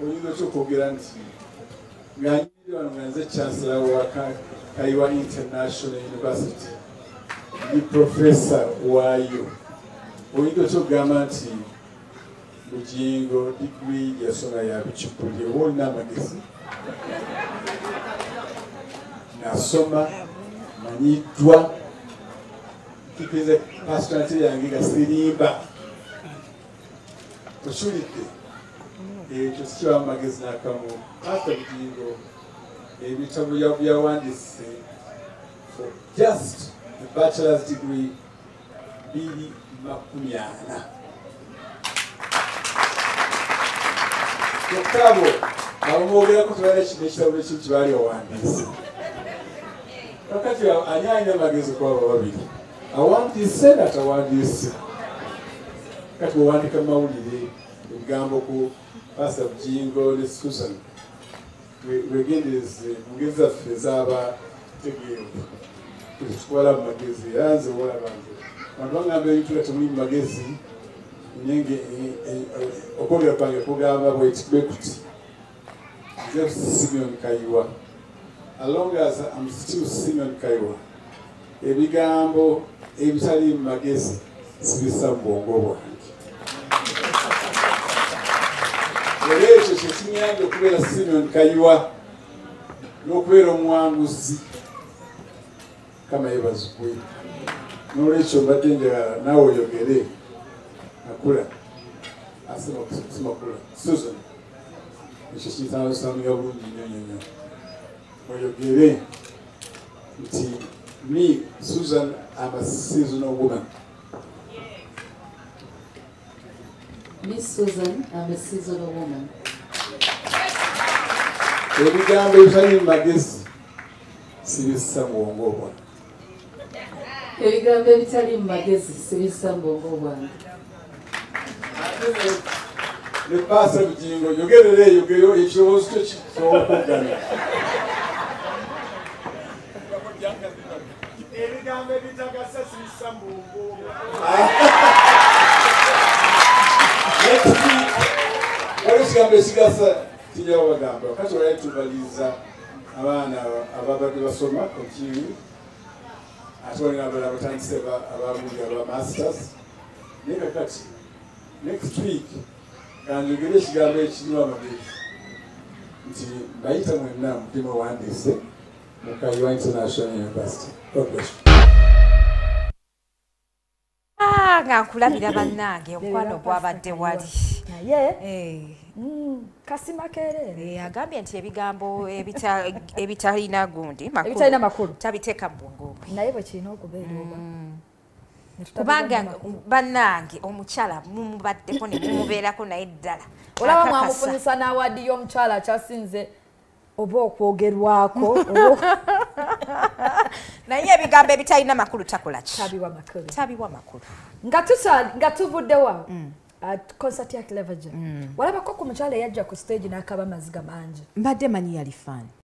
Oyinza otya okwogera nti nga nyiri wano nga nze chancellor wa Kayiwa International University, ndi professor waayo, oyinza otya okugamba nti Bugingo degree yasoma ya bicupuli? Oba olina amagezi? Nasoma, manyiddwa, nkikiriza personality yange nga sirimba. Okiwulidde? Ekyo sikibamu magezi n'akamu. Pastor Bugingo ebitabo byawandiise for just the bachelor's degree 240. Kyokka abo abamwogerako tebalina kino ekitabo ekimu kyebaali bawandiise. Kakati ani alina amagezi ku abo babiri, awandiise natawandiise? Kati bwewandika mu mawulire ebigambo ku Pastor Bugingo ne Susan, wegendereze mu ngeri zaffe ez'abategeevu, tetutwala mu magezi. Era nze wolaba nze abantu bagamba ebintu nga temuli mu magezi, naye okwogera kwange kugamba bwe kuti, nze Simeon Kayiwa. As long as I'm still Simeon Kayiwa, ebigambo ebitali mu magezi sibissa mu bwongo bwange. Era ekyo kyekinyambye okubeera Simeon Kayiwa n'okubeera omuwanguzi. Kama yeebazibwe. N'olwekyo mbadde njagala naawe oyogere. Nakula simakula Susan, ekyo kinsaminga bulungi nnyo nnyo nnyo. Oyogere nti me, Susan, I'm a seasonal woman. Miss Susan, I'm a seasonal woman. Ebigambo ebitali mu magezi sibissa mu bwongo bwange. Ebigambo ebitali mu magezi sibissa mu bwongo bwange. Ne Pastor Bugingo, yogerere yogeyo ekirowoozo kyo kisobola okuggana. Ebigambo ebitagasa sibissa mu bwongo bwange. Waliwo ekigambo ekigasa kijja kubagamba. Kati olwali tubaliriza abaana ababadde basoma continue, ate waliwo abalala batandise ababuli aba masters. Naye kakati next week kanjogere ekigambo ekirimu amagezi nti mbayita mwenna mujje mwewandiise mu Kayiwa International University. God bless you. Nga nkulabira bannange omukwano gwabadde wali. Naye kasima keerere. Agambye nti ebigambo ebitalina gundi ebitalina makulu tabiteeka mu bwongo bwe. Naye bwe kirina okubeera oba kubanga bannange omukyala mumubaddeko ne mumubeerako naye ddala. Olaba mwamufunyisa n'awaadi y'omukyala akyasinze oba okwogerwako. Naye ebigambo ebitalina makulu takola ki? Tabiwa makulu. Tabiwa makulu. Nga tuvuddewo concert ya Clever J. Walabako ku mukyala eyajja ku stage n'akaba amaziga mangi. Mbadde manyi yali fan.